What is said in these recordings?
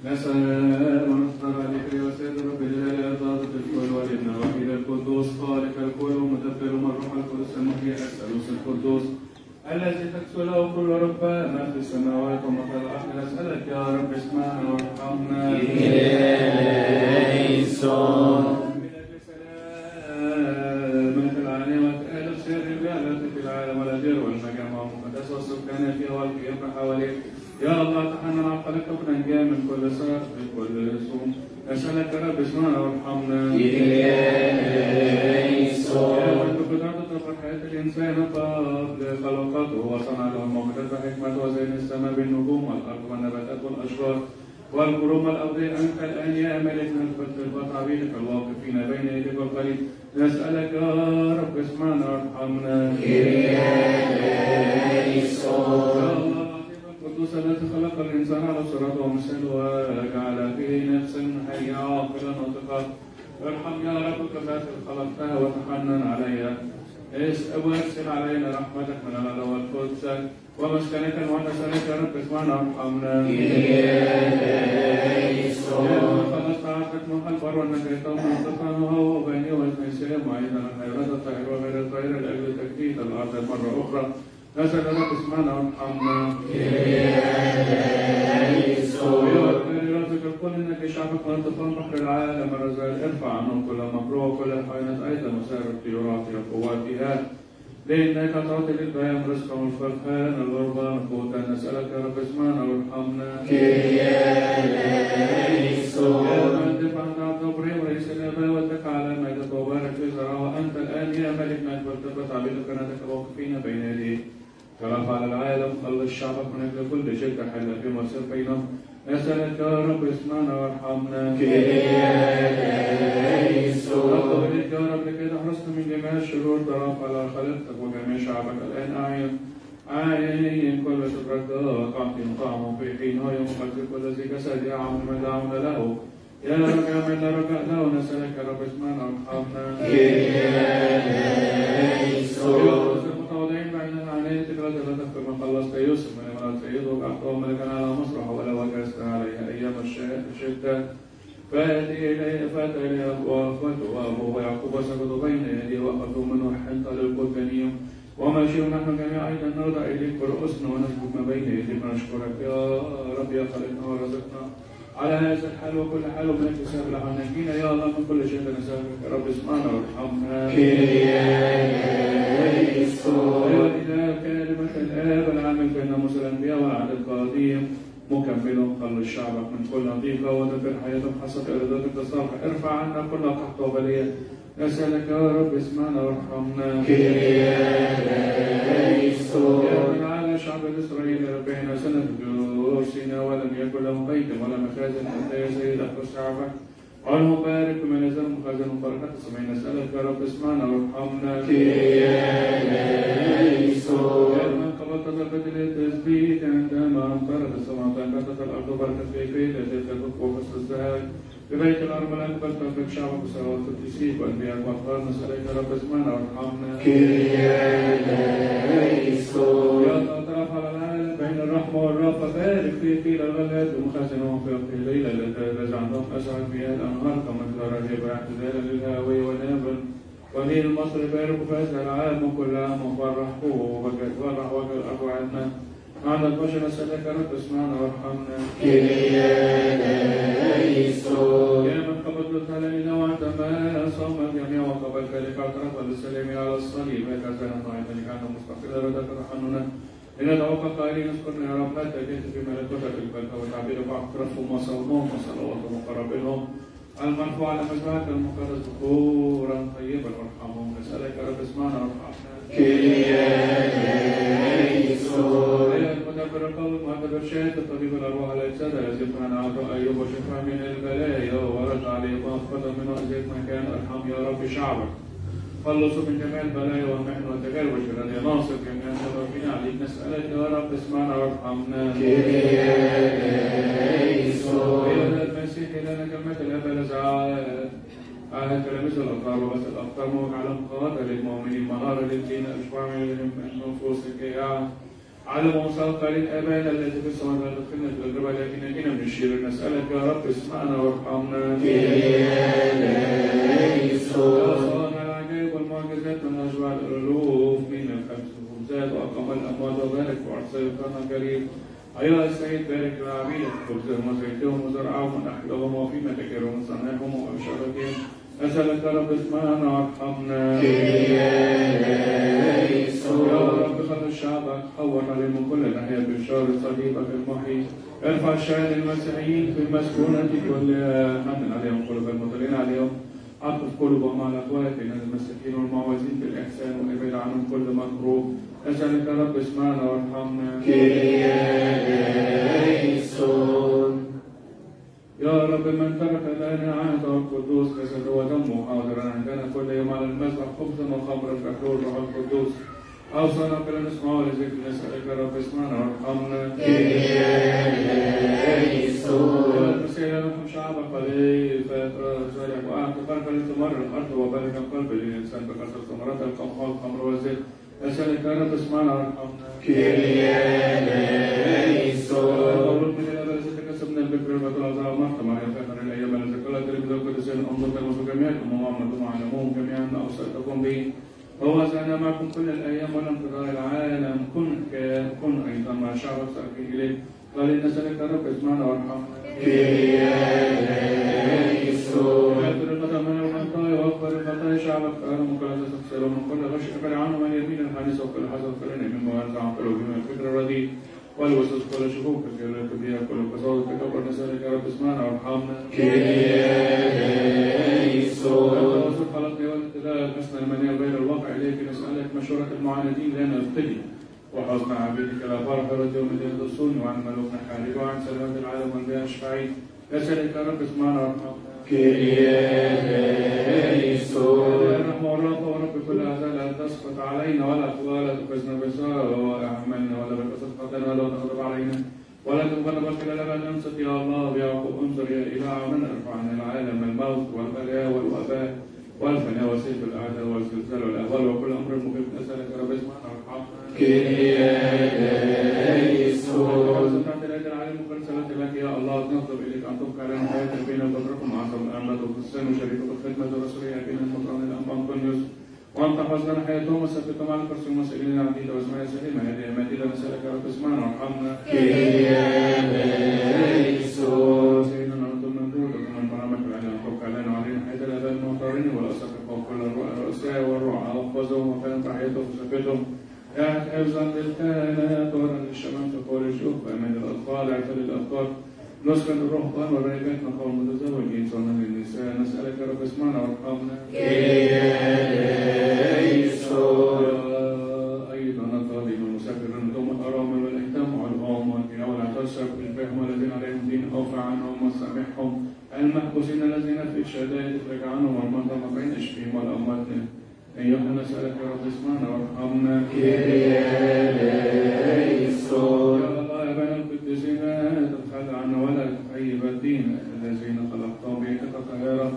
نسأل ونصدر عليك يا سيد رب الجلال أرضاك الكل والابن الوحيد القدوس خالق الكل ومدبر من الروح القدس المحيي الثالوث القدوس الذي تكسو له كل رب ما في السماوات وما في الأرض نسألك يا رب اسمعنا وارحمنا. ملك العالم وتآل السر الجالة في العالم والأجر والمجامع والمقدس والسكان فيها والقيام حواليك. يا الله تحنن على خلقك وننجى من كل سر من كل سوء. نسألك يا رب اسمعنا وارحمنا. يا من بقدرة تطهر حياة الإنسان قبل خلقته وصنع له الموجودات وحكمته وزين السماء بالنجوم والأرض والنباتات والأشجار والكروم والأودية أنت الآن يا ملك نثبت في عبيدك الواقفين بين يديك القريب. نسألك يا رب اسمعنا وارحمنا. القدوس الذي خلق الإنسان على صورته ومثاله وجعل فيه نفسا حية عاقلا ناطقا. ارحم يا رب كما خلقتها وتحنن عليها. وارسل علينا رحمتك من الأرض والقدس ومسكنك ونسألك يا رب اسمعنا وارحمنا. يا من خلقت عبدك نوح البر ونجيته من طوفان وهو بيني وبين سلام وأيضا الحيوانات الطائر وغير الطائر لأجل تجديد الأرض مرة أخرى. نسأل رب اسمعنا وارحمنا. الكل انك شعبك وانتقام بحر العالم الرزاق ارفع عنهم كل مكروه وكل الحيوانات ايضا وسائر الطيورات وقواتها لانك تعطي للبهائم رزقا والفرخان الغربان قوتا. نسالك يا رب اسمعنا وارحمنا. يا من دفع عن عبد ابراهيم رئيس الاباء واتك على مائدة وبارك في زرعه وانت الان يا ملك مجد والتفت عبيدك كنتك واقفين بين يديك. كرف على العالم خلص شعبك من اجل كل شركه حل في مصير بينهم. نسألك يا رب اسمعنا وارحمنا. نطلب إليك يا رب لكي تحرسنا من جميع الشرور ترف على خلقتك وجميع شعبك الآن أعين كل شكرك تعطي طعمه في حينه يوم قدرك والذي كسد يعمل ما دعونا له. يا رب يا من لا رجاء له نسألك يا رب اسمعنا وارحمنا. المتواضعين بعيدا عن عينتك لا تذكر من خلصت يوسف من امرأة سيده وأعطاه ملكا على مصرح ولا وجست عليها أيام الشتاء. فأتي إليه وأخوته وأبوه يعقوب وسقطوا بين يديه وأخذوا منه الحنطة للقدانيم وماشيون نحن جميعا أيضا نرضى إليك برؤوسنا ونسجد ما بين يديك ونشكرك يا رب يا خالقنا ورزقنا على هذا الحال وكل حال ومن الكساب لها نجينا يا الله من كل شيء نسألك يا رب اسمعنا وارحمنا. أيها الإله كلمة الآب العامل بين موسى الأنبياء والعهد القديم مكملهم خلص شعبك من كل ضيقة ودبر حياتهم حسب إرادتك الصالحة. ارفع عنا كل قحط وبلية. نسألك يا رب اسمعنا وارحمنا. يا من على شعب إسرائيل 40 سنة جلوسنا ولم يكن لهم بيت ولا مخازن أنت يا سيد أخبر شعبك عنهم بارك ومن يزال مخازن وبركات السماء. نسألك يا رب اسمعنا وارحمنا. يا من قبلت ضربة التثبيت عندما أمطرت السماء وانبتت الأرض وبركت في بيت تلك وفصل الذهب ببيت الأرض والأكبر تبارك شعبك وسوات التسيب وأنبياء وأخبار. نسألك يا رب اسمعنا وارحمنا. يا الله اطرف على العالم بين الرحمة والرأفة بارك في قيل الغلات ومخازنهم في وقت الليلة التي عندهم أسعد فيها الأنهار كما ترى الربع اعتدالا للهاوي ونابل ونيل مصر بارك فاسع العالم كل عام وفرحوه وفرح وجه الأرض عنا على البشر. نسألك يا رب اسمعنا وارحمنا. يا من قبضت علينا وعندما صام الجميع وقبلت لك اعترف للسلام على الصليب هكذا نحن ملك عنه مستقر ردك تحننا لندعوك قائلين اذكرنا يا رب لا تجد في ملكوتك البركه وتعبيرك واعترافهم وصومهم وصلواتهم وقرابلهم المرفوع على مذبحك المقدس بخورا طيبا وارحمهم. نسألك يا رب اسمعنا وارحمنا. يا المدبر القول المهدبر شاهد الطبيب الارواح الاجساد الذي فعل عطاء ايوب وشفاء من البلايا ورد عليه مغفرة منه ازيد مكان. ارحم يا رب شعبك خلصوا من جميع البلايا والمحن والتجارب والشرار يا ناصر جميع المتوفين عليك. نسألك يا رب اسمعنا وارحمنا. يا المسيح لنا كلمة الاب الازعاء على تلاميذ الأبطال وبس الأبطال موقع على مقاطع للمؤمنين مهارة للدين أشبع من النفوس الجياعة على موسى قال آبائنا التي في السماء لا تدخلنا في التجربة لكن نجينا من الشرير نسألك يا رب اسمعنا وارحمنا. يا صانع العجائب والمعجزات من أشبع الألوف من الخبز والخبزات وأقام الأموات وبارك وأرسلتنا كريم. أيها السيد بارك العبيد خبزهم وزيتهم وزرعهم ونحلهم وفي متكرهم وصنعهم وأبشارتهم. أسألك يا رب اسمعنا وارحمنا. يا رب خلص شعبك حول عليهم من كل ناحية بالشر صليبك المحيي. ارفع شان المسيحيين في المسكونة كلها. حمل عليهم قلوب المطلين عليهم. عطف قلوبهم على اخواتنا المساكين والمعوزين بالاحسان وابعد عنهم كل مكروه. اسالك يا رب اسمعنا وارحمنا. يا رب من ترك لنا عهده القدوس جسده ودمه حاضرا عندنا كل يوم على المذبح خبزا وخمرا كحلول روح القدوس. اوصانا كل نسمع ولذكر نسالك يا رب اسمعنا وارحمنا. المسيح يرحم شعبك خليفة صالح وأعطي قلبا لثمار الأرض وبارك قلب الإنسان بكثرة ثمرات القمح والخمر والزيت. أسألك يا رب اسمعنا وارحمنا. مولود من الأب الذي تكسبنا البكر الفتى العذراء مرثا مع فاخر الأيام التي قالت للملوك القدسين انظر تلمس جميع الأمم وعملتم علمهم جميعا ما أوصيتكم به. وهو أنا معكم كل الأيام ولم تدار العالم كن أيضا مع شعبك سأكون إليك. قال نسألك يا رب اسمعنا وارحمنا. واغفر الخطايا والخطايا واغفر الخطايا شعبك فأرم كل تستغفر من كل غش ابعد عنهم اليمين الحديث وكل حسد كلنا مما ينزع عن قلوبهم الفكر الرديء والوسوس كل شكوك الكلمة بها كل قصاد تكبر. نسألك يا رب اسمعنا وارحمنا. التواصل خلقني والابتلاء حسن المنيع بين الواقع إليك. نسألك مشورة المعاندين لا نبتلي وحسن عبيدك لا فرح رد يوم الدين تصوني وعن ملوكنا حارب وعن سلامة العالم والبيع اشفعين. نسألك يا رب اسمعنا وارحمنا. الرحمة والرأفة ورب كل هذا لا تسقط علينا ولا تخزنا بسارة ولا أعمالنا ولا بكسر خطانا ولا تغضب علينا ولا تبغض بك لنا ننصت يا الله بيعقوب انظر يا إله عنا ارفع عن العالم الموت والبلاء والوباء والفناء وسيف الأعداء والزلزال والأهوال وكل أمر مخيف. نسألك يا رب اسمعنا وارحمنا. لك يا الله نطلب اليك ان تبقى لنا حياه بين تتركم عصر الامه والفستان وشريكه الخدمه والرسوليه بين المطران الانبان كنيوس وان تحفظ لنا حياتهم وثبتهم على الكرسي المسائلين العديده واسماء سليمه هذه مدينه. نسالك يا رب اسمعنا وارحمنا. سيدنا نرد من جودك ومن كرامك العلي ان تبقى لنا وعلينا حياه الاباء المعترين والاساقفه وكل الرؤساء والرعاة واحفظهم وفهم رعيتهم وثبتهم. اعد حفظا للكهنة طهرا للشمام في قول الشوك وأمان الأطفال اعتل الأطفال نسكن الرهبان والرهبات نقوى المتزوجين صنع للنساء. نسألك يا رب اسمعنا وارحمنا. أيضا الطالب والمسافر ثم الأرامل والأيتام والأم والكنى والعطشة بالفهم والذين عليهم دين أوفى عنهم وسامحهم. المحبوسين الذين في الشدائد افرج عنهم والمرضى مقعين اشفيهم والأموات. أيها نسألك يا رب اسمعنا وارحمنا. يا الله يا بني القديسين تبخل عنا ولا تخيب الدين الذين خلقتهم بك طهارة.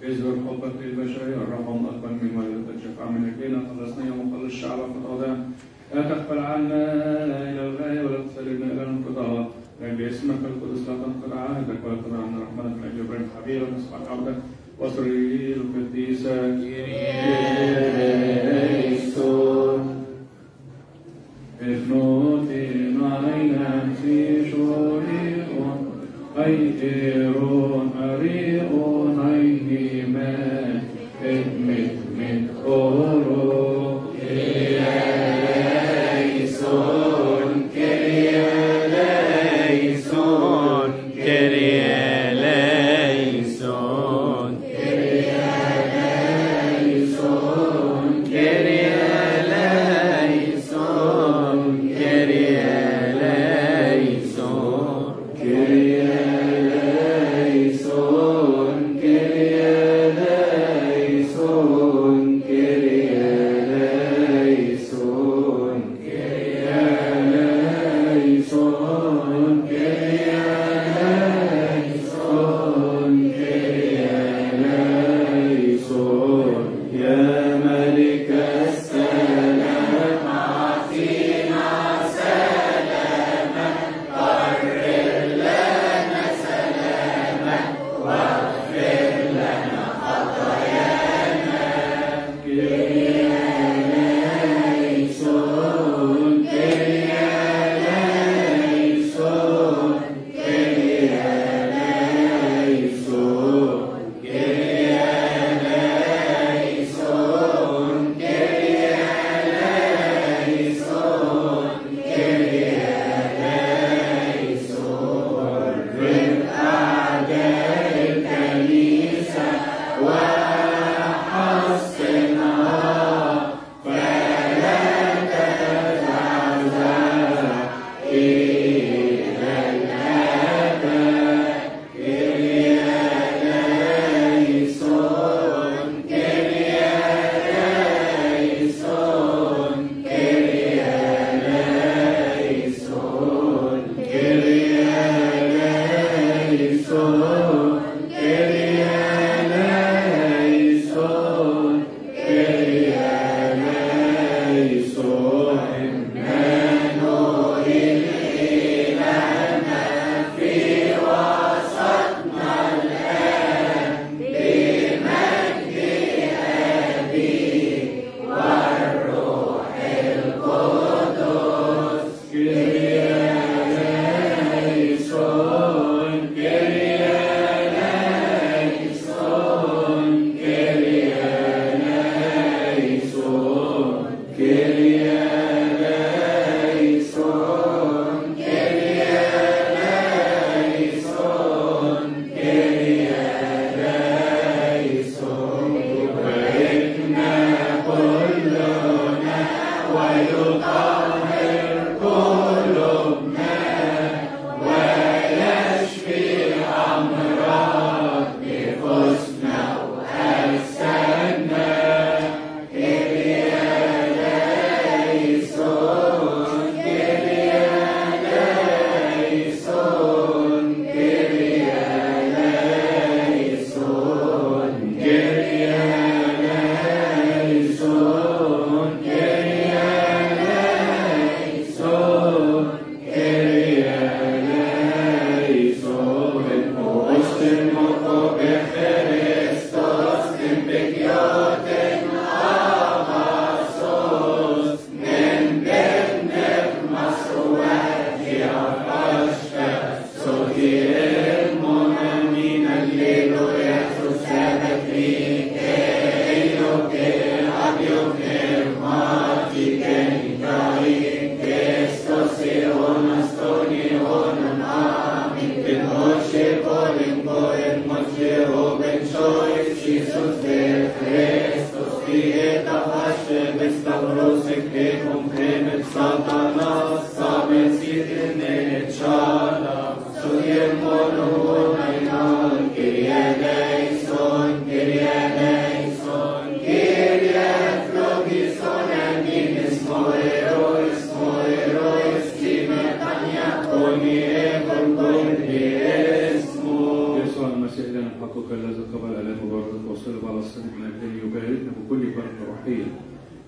اظهر حبك للبشرية الرحم أقبل من ولد الشفاعة من أجلنا خلصنا يوم خلص شعبك وتوضع. لا تغفل عنا إلى الغاية ولا تسلمنا إلى الانقضاء. لأجل اسمك القدس لا تنقض عهدك ولا تضع عنا رحمتك من أجل إبراهيم حبيبك نسبح عبدك واسرائيل القديسة. افنوتين عينا في شوريون أيئرون أريئون أيهما اتمت أورو كرياليسون كرياليسون كرياليسون كرياليسون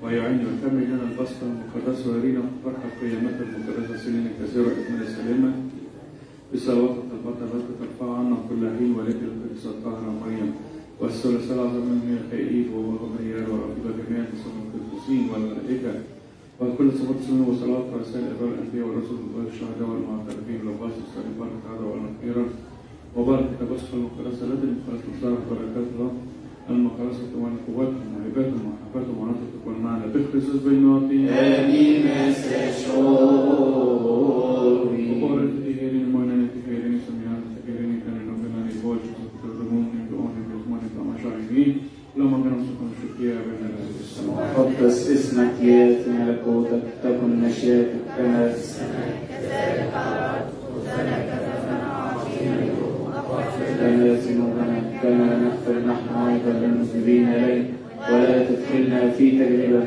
ويعين ويكمل لنا البسطة المقدسة ويرينا فرحة قيامته المقدسة سنين كثيرة إكمال السلامة بصلوات الطلبات التي ترفع عنا كل حين ولكن القديسة الطاهرة مريم والثالث الأعظم من ميخائيل وغبريال ورفيق جميع القديسين والملائكة وكل صفات السنة وصلاة ورسائل إبراء الأنبياء والرسل والشهداء والمعترفين والعباس والسلام بركة هذا والمغفرة وبركة البسطة المقدسة التي مخلص مصدر بركات الله المقدسة والقواتهم وعبادهم ومحبتهم ونطق تكون معنا بخريستوس بيناتي آمين مسشوري وقال تهيرين موينة تهيرين سميان تهيرين كان نبناني بوجه ترجمون بأون بزمان كما شاعرين لما كانوا سكن شكيا بين السماء قدس اسمك يأتي ملكوتك تكن مشيئتك كما في السماء كذلك على الأرض خبزنا كفافنا أعطينا اليوم واغفر كما ذنوبنا كما نغفر نحن أيضا للمذنبين إليك ولا تدخلنا في تجربة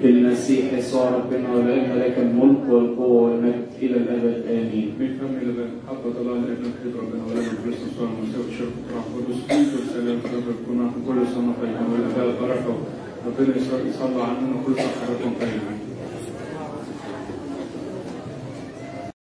بالمسيح يسوع ربنا ولأن لك الملك والقوة والمجد إلى الأبد آمين. بنكمل محبة الله لأن الخير ربنا ولنا كريستوس والمسيح والشرف والروح القدس والسلام يكون معكم كل سنة طيبة والأباء البركة ربنا يصلى عننا كل سنة وحياتكم طيبة.